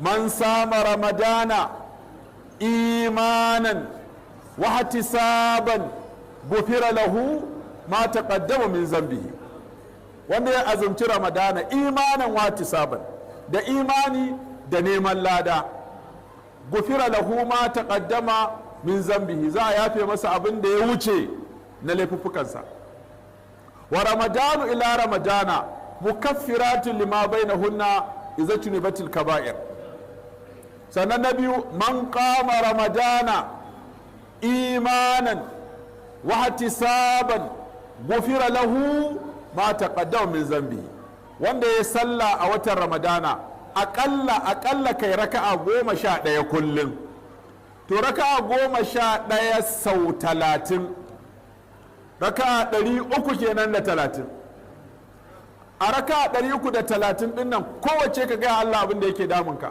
Man sama Ramadana imanan wa ihtisaban gufira lahu ma taqaddama min zambihi. Wanda ya azumci Ramadana imanan wa ihtisaban, da imani da neman lada, gufira lahu ma taqaddama min zambihi, za a yafe masa abin da ya wuce na laifuffukansa. Wa ramadanu ila ramadana mukaffiratun lima bainahunna idza jtunibatil kaba'ir. Sannan na biyu, man qama Ramadana imanan wa ihtisaban gufira lahu ma taqaddama min zambihi. Wanda ya salla a watan Ramadana, aƙalla kai raka'a 11 kullum. To, raka'a 11 sau 30, raka'a 300 kenan da 30. A raka'a 330 ɗin nan, kowace ka gaya Allah abin da yake damunka.